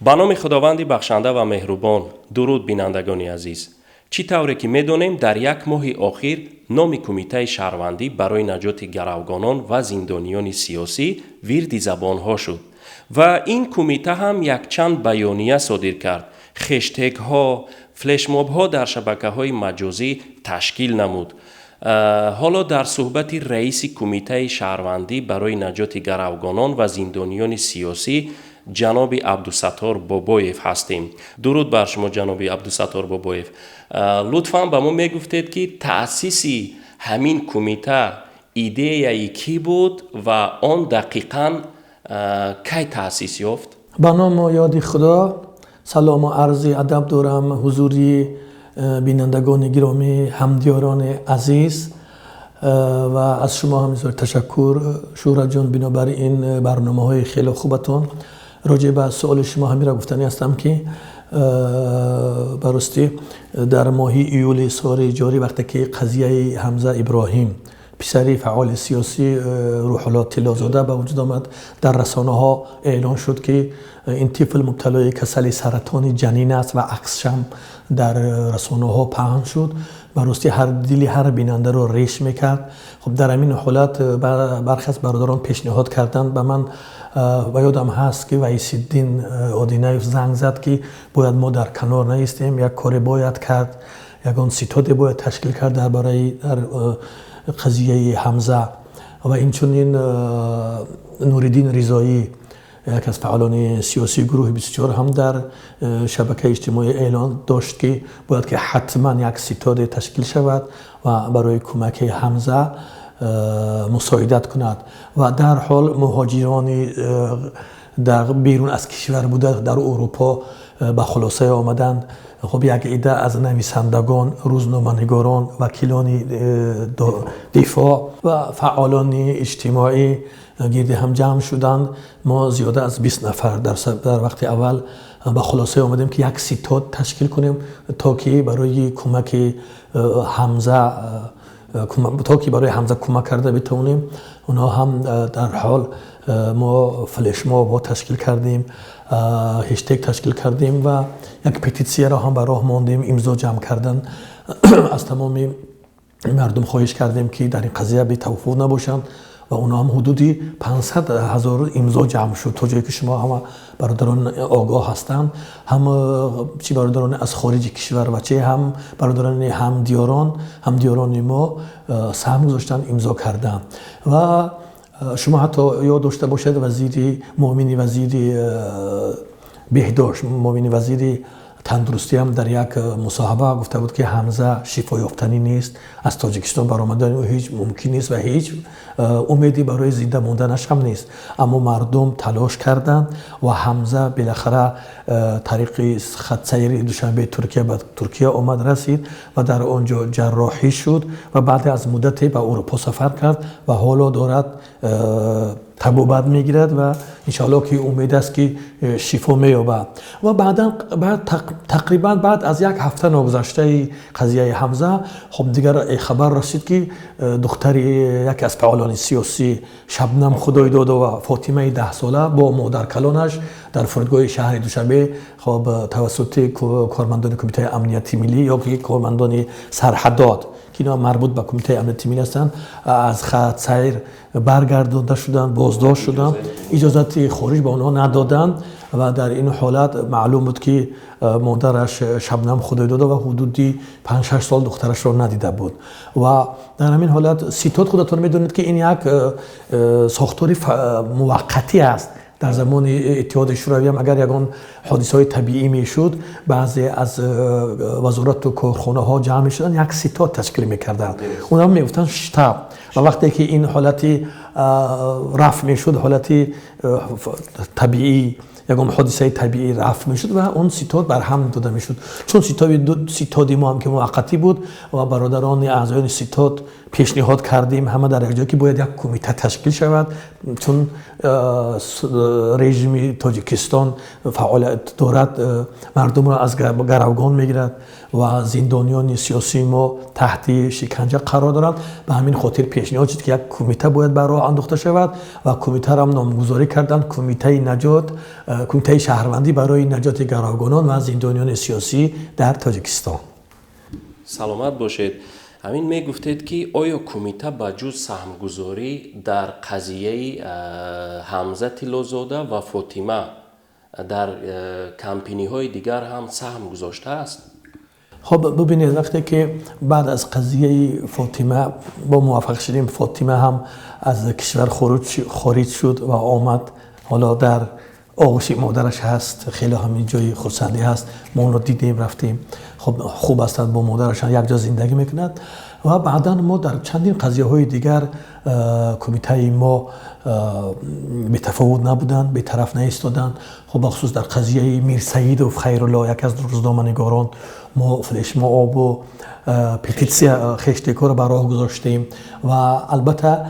Ба номи Худованди бахшанда ва меҳрубон. Дуруд, бинандагони азиз. Чӣ тавре ки медонем, дар як моҳи охир номи Кумитаи шаҳрвандӣ барои наҷоти гаравгонон ва зиндониёни сиёсӣ вирди забонҳо шуд ва ин кумита ҳам якчанд баёния содир кард, хештегҳо, флешмобҳо дар шабакаҳои маҷозӣ ташкил намуд. Ҳоло дар суҳбати раиси Кумитаи шаҳрвандӣ барои наҷоти гаравгонон ва зиндониёни сиёсӣ ҷаноби Абдусаттор Бобоев ҳастем. Дуруд бар шумо, ҷаноби Абдусаттор Бобоев. Лутфан ба мо мегуфтед, ки таъсиси ҳамин кумита идеяи кӣ буд ва он дақиқан кай таъсис ёфт? Ба ному ёди Худо, салому арзи адаб дорам ҳузури бинандагони гиромӣ, ҳамдиёрони азиз, ва аз шумо ҳам бисёр ташаккур, Шӯҳратҷон, бинобар ин барномаҳои хеле хубатон. Роҷеъ ба суоли шумо ҳаминро гуфтанӣ ҳастам, ки ба ростӣ дар моҳи июли соли ҷорӣ, вақте ки қазияи Ҳамза Иброҳим, писари фаъоли сиёсӣ Рӯҳулло Тиллозода, ба вуҷуд омад, дар расонаҳо эълон шуд, ки ин тифл мубталои касали саратони ҷанин аст ва аксшам дар расонаҳо паҳн шуд. Ба ростӣ ҳар дили ҳар бинандаро реш мекард. Хуб, дар ҳамин ҳолат бархе аз бародарон пешниҳод карданд ба ман. Ва ёдам ҳаст, ки Ваисиддин Одинаев занг зад, ки бояд мо дар канор наистем, як коре бояд кард, ягон ситоде бояд ташкил кард дар бораи дар қазияи Ҳамза. Ва инчунин Нуриддин Ризоӣ, яке аз фаъолони сиёсии гурӯҳи 24, ҳам дар шабакаи иҷтимоӣ эълон дошт, ки бояд ки ҳатман як ситоде ташкил шавад ва барои кӯмаки Ҳамза мусоидат кунад. Ва дарҳол муҳоҷирони дар берун аз кишвар буда, дар Урупо, ба хулосае омаданд. Хуб, як идда аз нависандагон, рӯзноманигорон, вакилони дифоъ ва фаъолони иҷтимоӣ гирди ҳам ҷамъ шуданд. Мо зиёда аз 20 нафар дар вақти аввал ба хулосае омадем, ки як ситод ташкил кунем, то ки барои кӯмаки Ҳамза, то ки барои Ҳамза кӯмак карда битавонем. Онҳо ҳам дар ҳол мо флешмобҳо ташкил кардем, ҳештег ташкил кардем ва як петитсияро ҳам ба роҳ мондем, имзо ҷамъ кардан. Аз тамоми мардум хоҳиш кардем, ки дар ин қазия бетаваффуқ набошанд, ва онҳо ҳам ҳудуди 500 ҳазор имзо ҷамъ шуд. То ҷое ки шумо ҳама бародарон огоҳ ҳастанд, ҳам чӣ бародарони аз хориҷи кишвар ва чӣ ҳам бародарони ҳамдиёрони мо саҳм гузоштанд, имзо карданд. Ва шумо ҳатто ёд дошта бошед, вазири муовини вазири беҳдошт, муовини вазири тандурустӣ ҳам дар як мусоҳиба гуфта буд, ки Ҳамза шифоёфтанӣ нест, аз Тоҷикистон баромадани ӯ ҳеҷ мумкин нест ва ҳеҷ умеде барои зинда монданаш ҳам нест. Аммо мардум талош карданд ва Ҳамза билахара тариқи хатсайри Душанбе Туркия ба Туркия омад, расид ва дар он ҷо ҷарроҳӣ шуд ва баъд аз муддате ба Урупо сафар кард ва ҳоло дорад табобат мегирад ва иншоалло ки умед аст, ки шифо меёбад. Ва баъдан баъд тақрибан баъд аз як ҳафта ногузаштаи қазияи Ҳамза, хуб, дигар хабар расид, ки духтари яке аз фаъолони сиёсӣ Шабнам Худойдодова, Фотимаи 10сола, бо модаркалонаш дар фурудгоҳи шаҳри Душанбе, хоб, тавассути кормандони Кумитаи амнияти миллӣ ё ки кормандони сарҳадот, ки инҳо марбут ба Кумитаи амнияти миллӣ ҳастанд, аз хатсайр баргардонда шуданд, боздошт шуданд, иҷозати хориҷ ба онҳо надоданд. Ва дар ин ҳолат маълум буд, ки модараш Шабнам Худойдодова ҳудуди 5-6 сол духтарашро надида буд. Ва дар ҳамин ҳолат ситод, худатон медонед, ки ин як сохтори муваққатӣ аст. Дар замони Иттиҳоди Шӯравӣ ҳам агар ягон ҳодисаҳои табиӣ мешуд, баъзе аз вазорату корхонаҳо ҷамъ мешуданд, як ситод ташкил мекарданд, онҳо мегуфтанд штаб. Ва вақте ки ин ҳолати рафъ мешуд, ҳолати табиӣ, ягон ҳодисаи табиӣ рафъ мешуд ва он ситод барҳам дода мешуд. Чун ситоди мо ҳам ки муваққатӣ буд ва бародарони аъзоёни ситод пешниҳод кардем ҳама дар як ҷой, ки бояд як кумита ташкил шавад, чун режими Тоҷикистон фаъолият дорад, мардумро аз гаравгон мегирад. ва зиндониёни сиёсии мо таҳти шиканҷа қарор доранд. Ба ҳамин хотир пешниҳод шуд, ки як кумита бояд ба роҳ андохта шавад ва кумитаро ҳам номгузорӣ карданд Кумитаи наҷот, Кумитаи шаҳрвандӣ барои наҷоти гаравгонон ва зиндониёни сиёсӣ дар Тоҷикистон. Саломат бошед. Ҳамин мегуфтед, ки оё кумита ба ҷуз саҳмгузорӣ дар қазияи Ҳамза Тиллозода ва Фотима дар кампиниҳои дигар ҳам саҳм гузоштааст? Хоб, бубинед, вақте ки баъд аз қазияи Фотима бо муваффақ шудем, Фотима ҳам аз кишвар хориҷ шуд ва омад, ҳоло дар оғӯши модараш ҳаст. Хеле ҳам ин ҷои хурсандӣ ҳаст. Мо онро дидем, рафтем. Хоб, хуб ҳастанд, бо модарашон якҷо зиндагӣ мекунад. Ва баъдан мо дар чандин қазияҳои дигар кумитаи мо бетафовут набуданд, бетараф наистоданд. Хоб, бахусус дар қазияи Мирсаидов Хайрулло, яке аз рӯзноманигорон, мо флешмобу петитсия, хештегҳоро ба роҳ гузоштем ва албатта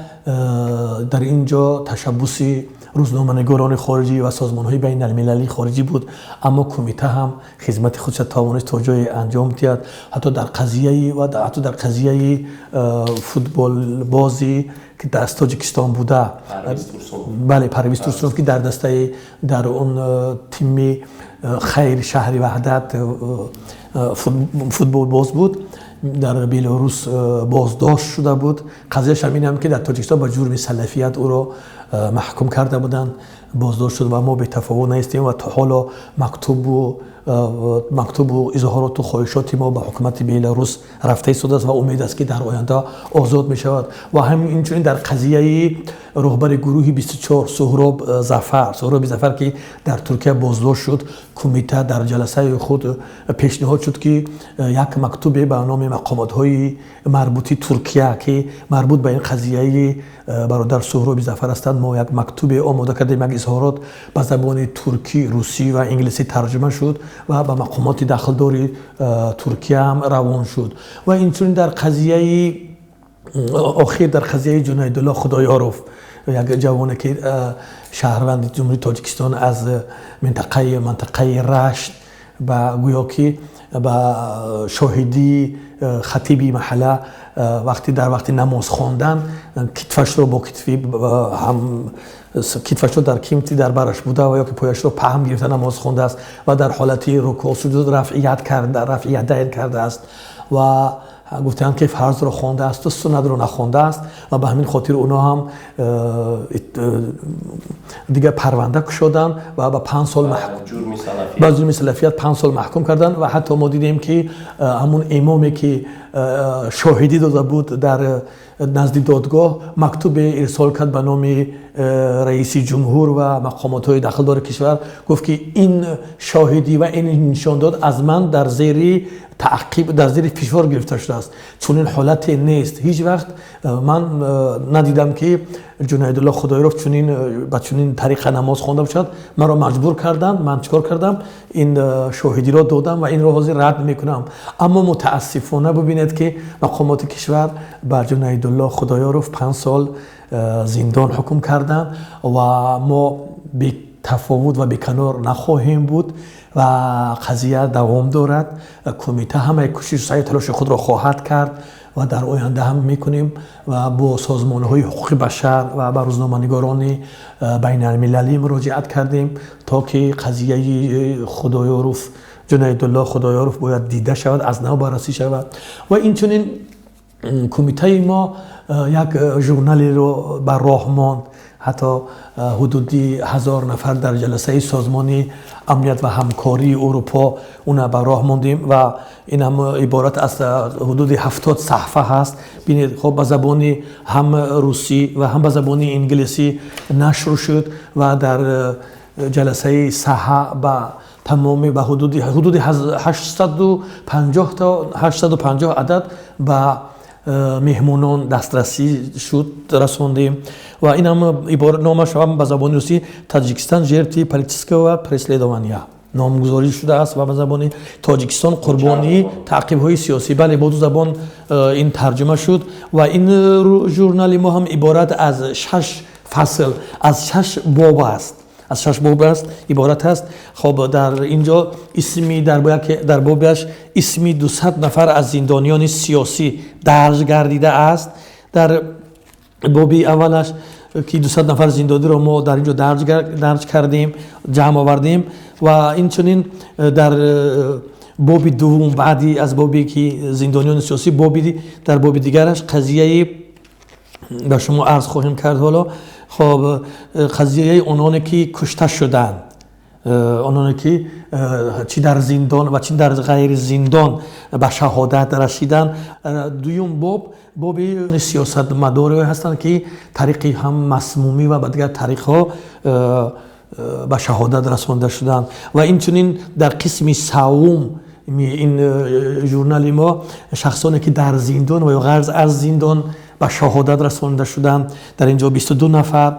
дар ин ҷо ташаббуси рӯзноманигорони хориҷӣ ва созмонҳои байналмилалии хориҷӣ буд, аммо кумита ҳам хизмати худша тавонист то ҷое анҷом диҳад. Ҳатто дар қазияи ва ҳатто дар қазияи футболбозе, ки аз Тоҷикистон буда, бале, Парвиз Турсунов, ки дар дастаи дар он тими Хайр шаҳри Ваҳдат футболбоз буд, дар Белорус боздошт шуда буд. Қазияш ҳам инам, ки дар Тоҷикистон ба ҷурми салафият ӯро маҳкум карда буданд, боздошт шуд ва мо бетафовут нестем ва то ҳоло мактубу изҳороту хоҳишоти мо ба ҳукумати Беларус рафта истодааст ва умед аст, ки дар оянда озод мешавад. Ва ҳам инчунин дар қазияи роҳбари гурӯҳи 24 Суҳроб Зафар, Суҳроби Зафар, ки дар Туркия боздошт шуд, кумита дар ҷаласаи худ пешниҳод шуд, ки як мактубе ба номи мақомотҳои марбути Туркия, ки марбут ба ин қазияи бародар Суҳроби Зафар ҳастанд, мо як мактубе омода кардем, як изҳорот ба забони туркӣ, русӣ ва инглисӣ тарҷума шуд ва ба мақомоти дахлдори Туркия ҳам равон шуд. Ва инчунин дар қазияи охир, дар қазияи Ҷунайдулло Худоёров, як ҷавоне, ки шаҳрванди Ҷумҳурии Тоҷикистон аз мантақаи Рашт, ба гӯё ки ба шоҳидии хатиби маҳалла вақти дар вақти намоз хондан китфашро бо китфи ҳам китфашро дар кимти дар бараш буда ва ё ки пояшро паҳм гирифта намоз хондааст ва дар ҳолати рукӯъ, суҷуд рафъият карда, рафъиятайн кардааст ва гуфтаанд, ки фарзро хондааст, суннатро нахондааст ва ба ҳамин хотир онҳо ҳам дигар парванда кушоданд ва ба 5 сол ба ҷурми салафият 5 сол маҳкум карданд. Ва ҳатто мо дидем, ки ҳамун имоме, ки шоҳидӣ дода буд дар назди додгоҳ, мактубе ирсол кард ба номи раиси ҷумҳур ва мақомотҳои дахлдори кишвар. Гуфт, ки ин шоҳидӣ ва ин нишондод аз ман дар зери таъқиб, дар зери фишор гирифта шудааст. Чунин ҳолате нест. Ҳеҷ вақт ман надидам, ки Ҷунайдулло Худоёров чунин ба чунин тариқа намоз хонда бошад. Маро маҷбур карданд. Ман чикор кардам? Ин шоҳидиро додам ва инро ҳозир рад мекунам. Аммо мутаассифона бубинед, ки мақомоти кишвар ба Ҷунайдулло Худоёров 5 сол зиндон ҳукм карданд ва мо бетафовут ва беканор нахоҳем буд ва қазия давом дорад. Кумита ҳамаи кӯшишу саъю талоши худро хоҳад кард ва дар оянда ҳам мекунем ва бо созмонҳои ҳуқуқи башар ва ба рӯзноманигорони байналмилалӣ муроҷиат кардем, то ки қазияи Худоёров, Ҷунайдулло Худоёров, бояд дида шавад, аз нав баррасӣ шавад. Ва инчунин кумитаи мо як журналеро ба роҳ монд. Ҳатто ҳудуди 1000 нафар дар ҷаласаи Созмони амният ва ҳамкории Урупо уна ба роҳ мондем ва ин ҳам иборат аз ҳудуди 70 саҳфа ҳаст. Бинед, хоб, ба забони ҳам русӣ ва ҳам ба забони инглисӣ нашр шуд ва дар ҷаласаи саҳа ба тамоми ба ҳудуди 850 то 850 адад ба меҳмонон дастрасӣ шуд, расондем. Ва ин ҳам номаш ҳам ба забони русӣ «Таджикистан: жертвы политического преследования» номгузорӣ шудааст ва ба забони «Тоҷикистон: қурбонии таъқибҳои сиёсӣ». Бале, бо ду забон ин тарҷума шуд ва ин журнали мо ҳам иборат аз шаш фасл, аз шаш боб аст. аз 6 боб аст, иборат аст. Хоб, дар инҷо исми дар бобаш исми 200 нафар аз зиндониёни сиёсӣ дарҷ гардидааст. Дар боби аввалаш ки 200 нафар зиндониро мо дар инҷо дарҷ кардем, ҷамъ овардем ва инчунин дар боби дуввум, баъди аз бобе ки зиндониёни сиёсӣ, дар боби дигараш қазияи ба шумо арз хоҳем кард ҳоло. Хоб, қазияи ононе ки кушта шуданд, ононе ки чӣ дар зиндон ва чӣ дар ғайри зиндон ба шаҳодат расиданд. Дуюм боб, боби сиёсатмадорое ҳастанд ки тариқи ҳам масмумӣ ва ба дигар тариқҳо ба шаҳодат расонда шуданд. Ва инчунин дар қисми саввум ин журнали мо шахсоне ки дар зиндон ва ё ғайр аз зиндон ба шаҳодат расонда шуданд, дар инҷо 22 нафар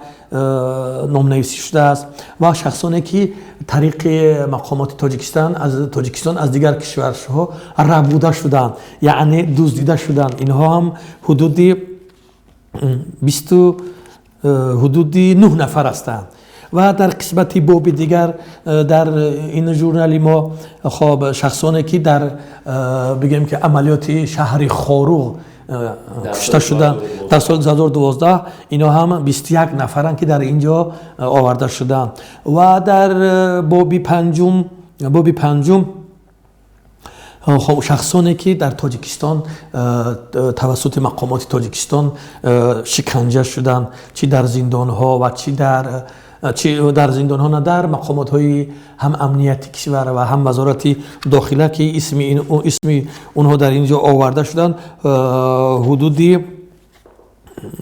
номнависӣ шудааст ва шахсоне ки тариқи мақомоти Тоҷикистон аз Тоҷикистон аз дигар кишварҳо рабуда шуданд, яъне дуздида шуданд, инҳо ҳам ҳудуди 9 нафар ҳастанд. Ва дар қисмати боби дигар дар ин журнали мо, хоб, шахсоне ки дар бигем ки амалиёти шаҳри Хоруғ кушта шуданд дар соли 2012, инҳо ҳам 21 нафаранд ки дар инҷо оварда шуданд. Ва дар боби панҷум, хоб, шахсоне ки дар Тоҷикистон тавассути мақомоти Тоҷикистон шиканҷа шуданд, чӣ дар зиндонҳо ва чӣ дар зиндонҳо, на дар мақомотҳои ҳам амнияти кишвар ва ҳам вазорати дохила ки исми онҳо дар инҷо оварда шуданд, ҳудуди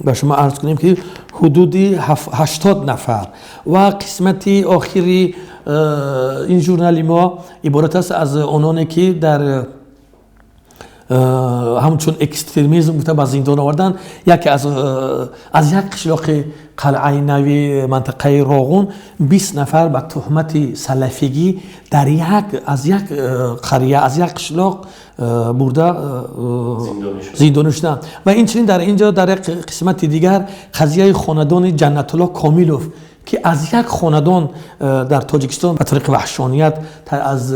ба шумо арз кунем ки ҳудуди 80 нафар. Ва қисмати охири ин журнали мо иборат аст аз ононе ки дар ҳамчун экстремизм гуфта ба зиндон оварданд. Яке аз як қишлоқи қалъаи нави мантақаи Роғун 20 нафар ба туҳмати салафигӣ дар аз як қария, аз як қишлоқ бурда зиндонӣ шуданд. Ва инчунин дар инҷо дар як қисмати дигар қазияи хонадони Ҷаннатулло Комилов ки аз як хонадон дар Тоҷикистон ба тариқи ваҳшоният аз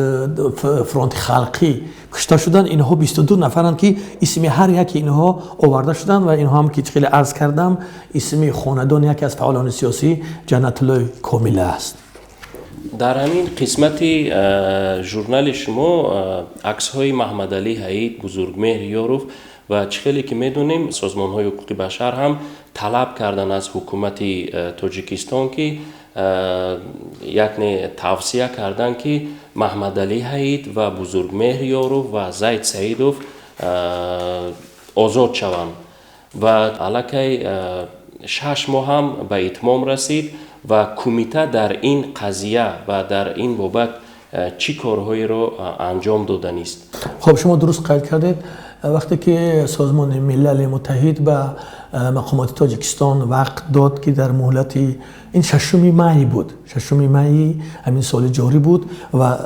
фронти халқӣ кушта шуданд, инҳо 22 нафаранд ки исми ҳар яки инҳо оварда шуданд ва инҳо ҳам ки хеле арз кардам, исми хонадон яке аз фаъолони сиёсӣ Ҷаннатуллои Комил аст. Дар ҳамин қисмати журнали шумо аксҳои Маҳмадалӣ Ҳаид, Бузургмеҳр Ёров ва чӣ хеле ки медонем, созмонҳои ҳуқуқи башар ҳам талаб карданд аз ҳукумати Тоҷикистон ки якне тавсия карданд ки Маҳмадалӣ Ҳаид ва Бузургмеҳр Ёров ва Зайд Саидов озод шаванд. Ва аллакай 6 моҳ ҳам ба итмом расид ва кумита дар ин қазия ва дар ин бобат чӣ корҳоеро анҷом доданист? Хоб, шумо дуруст қайд кардед. Вақте ки Созмони Милали Муттаҳид ба мақомоти Тоҷикистон вақт дод ки дар муҳлати ин 6 май буд, 6 майи ҳамин соли ҷорӣ буд ва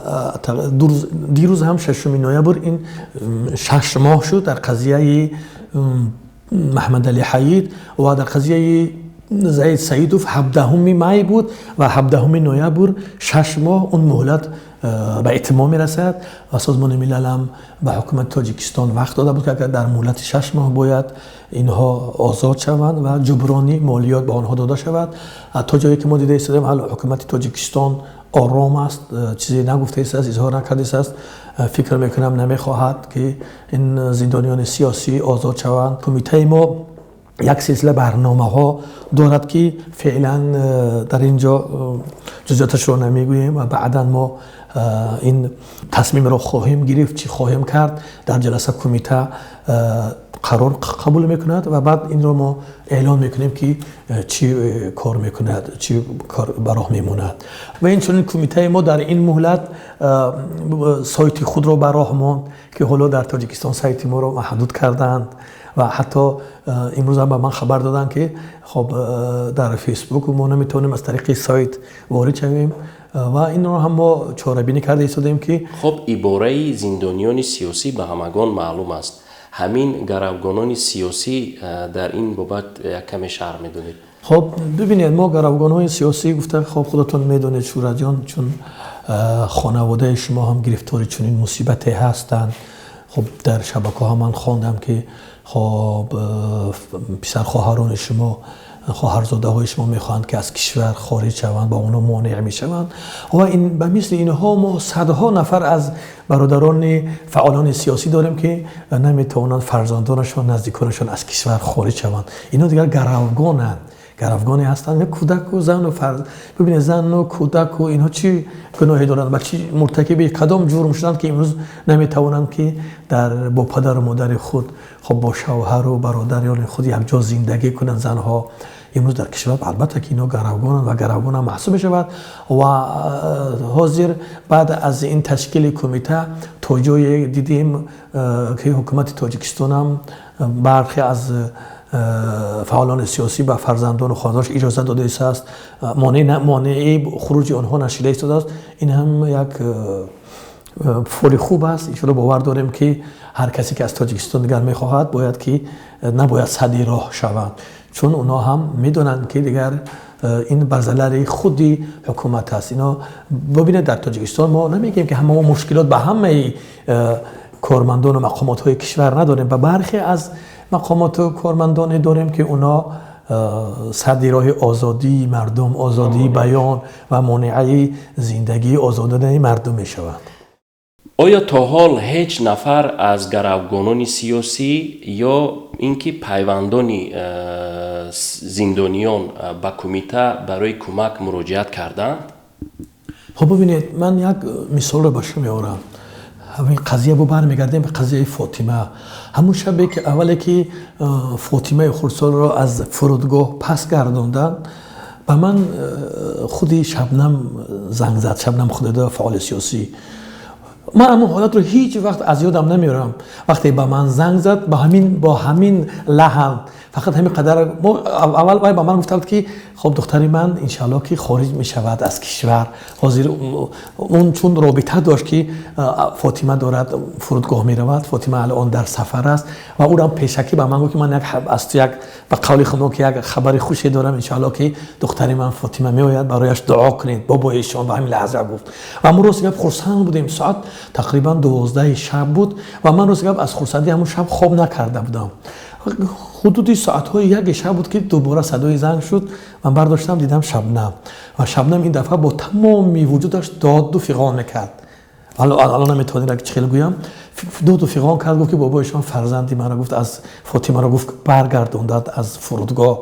дирӯз ҳам 6 ноябр ин 6 моҳ шуд дар қазияи Маҳмадалӣ Ҳаид ва дар қазияи Зайд Саидов 17 май буд ва 17 ноябр 6 моҳ он муҳлат ба итмом мерасад ва Созмони Милал ҳам ба ҳукумати Тоҷикистон вақт дода буд ки агар дар муҳлати 6 моҳ бояд инҳо озод шаванд ва ҷуброни молиёт ба онҳо дода шавад. То ҷое ки мо дида истодаем, ҳал ҳукумати Тоҷикистон ором аст, чизе нагуфта истааст, изҳор накарда истааст. Фикр мекунам намехоҳад ки ин зиндониёни сиёсӣ озод шаванд. Кумитаи мо як силсила барномаҳо дорад ки феълан дар ин ҷо ҷузъиёташро намегӯем ва баъдан мо ин тасмимро хоҳем гирифт, чӣ хоҳем кард. Дар ҷаласа кумита қарор қабул мекунад ва баъд инро мо эълон мекунем ки чӣ кор мекунад, чӣ кор ба роҳ мемонад. Ва инчунин кумитаи мо дар ин муҳлат сайти худро ба роҳ монд ки ҳоло дар Тоҷикистон сайти моро маҳдуд карданд ва ҳатто имрӯз ҳам ба ман хабар доданд ки хоб дар Фейсбук мо наметавонем аз тариқи сайт ворид шавем ва инро ҳам мо чорабинӣ карда истодаем ки хоб, ибораи зиндониёни сиёсӣ ба ҳамагон маълум аст. Ҳамин гаравгонони сиёсӣ дар ин бобат як каме шарҳ медодед? Хуб, бибинед, мо гаравгонҳои сиёсӣ гуфта, хуб, худатон медонед, Шӯҳратҷон, чун хонаводаи шумо ҳам гирифтори чунин мусибате ҳастанд. Хуб, дар шабакаҳо ман хондам, ки хуб, писархоҳарони шумо, хоҳарзодаҳои шумо мехоҳанд, ки аз кишвар хориҷ шаванд, ба онҳо монеъ мешаванд ва ин ба мисли инҳо мо садҳо нафар аз бародарони фаъолони сиёсӣ дорем, ки наметавонанд фарзандонашон, наздиконашон аз кишвар хориҷ шаванд. Инҳо дигар гаравгонанд, гаравгоне ҳастанд, кӯдаку зану фарз. Бибинед, зану кӯдаку инҳо чӣ гуноҳе доранд ва чӣ муртакиби кадом ҷурм шуданд, ки имрӯз наметавонанд, ки дар бо падару модари худ, хуб, бо шавҳару бародарони худ якҷо зиндагӣ кунанд занҳо имрӯз дар кишвар? Албатта, ки инҳо гаравгонанд ва гаравгон ҳам маҳсуб мешавад. Ва ҳозир баъд аз ин ташкили кумита то ҷое дидем, ки ҳукумати Тоҷикистон ҳам бархе аз фаъолони сиёсӣ ба фарзандону хонадонаш иҷоза дода истодааст, монеаи хуруҷи онҳо нашида истодааст. Ин ҳам як фоли хуб аст. Иншоалло, бовар дорем, ки ҳар касе, ки аз Тоҷикистон дигар мехоҳад, бояд ки набояд садди роҳ шаванд, чун онҳо ҳам медонанд, ки дигар ин бар залари худи ҳукумат аст. Ино бибинед, дар Тоҷикистон мо намегӯем, ки ҳама мо мушкилот ба ҳамаи кормандону мақомотҳои кишвар надорем, ба бархе аз мақомоту кормандоне дорем, ки онҳо садди роҳи озодии мардум, озодии баён ва монеаи зиндагии озодонаи мардум мешаванд. Оё то ҳол ҳеҷ нафар аз гаравгонони сиёсӣ ё ин ки пайвандони зиндониён ба кумита барои кӯмак муроҷиат карданд? Хуб, бибинед, ман як мисолро ба шумо меорам. Ҳамин қазия бо бармегардем ба қазияи Фотима. Ҳамун шабе, ки аввале, ки Фотимаи хурдсолро аз фурудгоҳ пас гардонданд, ба ман худи Шабнам занг зад, Шабнам Худойдодова, фаъоли сиёсӣ. Ман ҳамон ҳолатро ҳеҷ вақт аз ёдам намеорам. Вақте ба ман занг зад, бо ҳамин лаҳн, фақат ҳамин қадар аввал вай ба ман гуфта буд, ки хоб, духтари ман иншаалло, ки хориҷ мешавад аз кишвар. Ҳозир он чун робита дошт, ки Фотима дорад фурудгоҳ меравад, Фотима алон дар сафар аст ва ӯрам пешакӣ ба ман гуфт, ки ман як аз ту як, ба қавли хумо, ки як хабари хуше дорам, иншаалло, ки духтари ман Фотима меояд, барояш дуо кунед, бобоишон. Ба ҳамин лаҳза гуфт ва мо рост гап хурсанд будем. Соат тақрибан 12 шаб буд ва ман рост гап аз хурсандӣ ҳамун шаб хоб накарда будам. Ҳудуди соатҳои 1 шаб буд, ки дубора садои занг шуд. Ман бардоштам, дидам Шабнам, ва Шабнам ин дафъа бо тамоми вуҷудаш доду фиғон мекард. Ало наметавонем чӣ хел гӯям, доду фиғон кард, гуфт, ки бобоишон фарзанди маро, гуфт, аз Фотимаро, гуфт, баргардондад аз фурудгоҳ.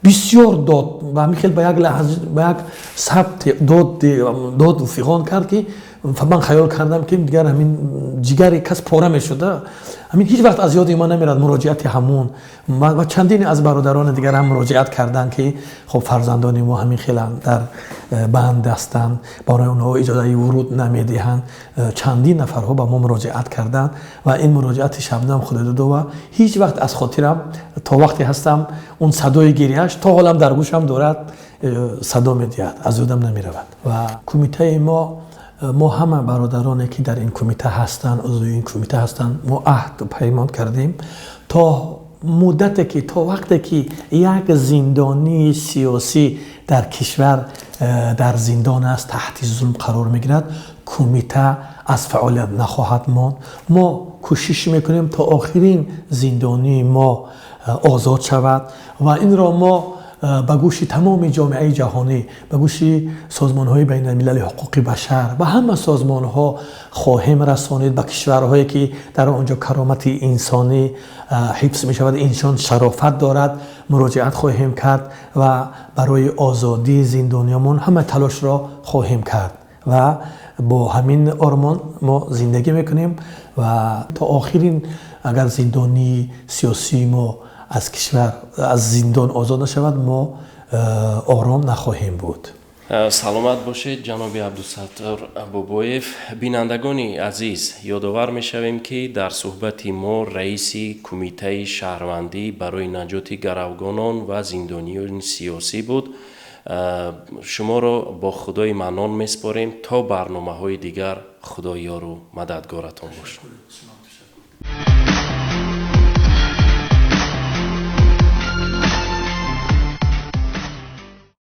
Бисёр дод ба ҳамин хел, ба як лаҳза, ба як сабти доду фиғон кард, ки ман хаёл кардам, ки дигар ҳамин ҷигари кас пора мешуда. Ҳамин ҳеҷ вақт аз ёди ман намерад муроҷиати ҳамун ва чандине аз бародарони дигар ҳам муроҷиат карданд, ки хоб, фарзандони мо ҳамин хелан дар банд ҳастанд, барои онҳо иҷозаи вуруд намедиҳанд. Чандин нафарҳо ба мо муроҷиат карданд ва ин муроҷиати Шабнам Худойдодова ҳеҷ вақт аз хотирам, то вақте ҳастам, он садои гирияш то ҳолам дар гӯшам дорад садо медиҳад, аз ёдам намеравад. Ва кумитаи мо, ҳама бародароне, ки дар ин кумита ҳастанд, узви ин кумита ҳастанд, мо аҳду паймон кардем, то муддате ки, то вақте ки як зиндонии сиёсӣ дар кишвар дар зиндон аст, таҳти зулм қарор мегирад, кумита аз фаъолият нахоҳад монд. Мо кӯшиш мекунем, то охирин зиндонии мо озод шавад ва инро мо ба гӯши тамоми ҷомеаи ҷаҳонӣ, ба гӯши созмонҳои байналмилали ҳуқуқи башар ва ҳама созмонҳо хоҳем расонид, ба кишварҳое, ки дар он ҷо каромати инсонӣ ҳифз мешавад, инсон шарофат дорад, муроҷиат хоҳем кард ва барои озодии зиндониёмон ҳама талошро хоҳем кард. Ва бо ҳамин ормон мо зиндагӣ мекунем ва то охирин агар зиндонии сиёсии мо аз кишвар, аз зиндон озод нашавад, мо ором нахоҳем буд. Саломат бошед, ҷаноби Абдусаттор Бобоев. Бинандагони азиз, ёдовар мешавем, ки дар суҳбати мо раиси Кумитаи шаҳрвандӣ барои наҷоти гаравгонон ва зиндониёни сиёсӣ буд. Шуморо бо Худои Маннон меспорем то барномаҳои дигар. Худо ёру мададгоратон бошад.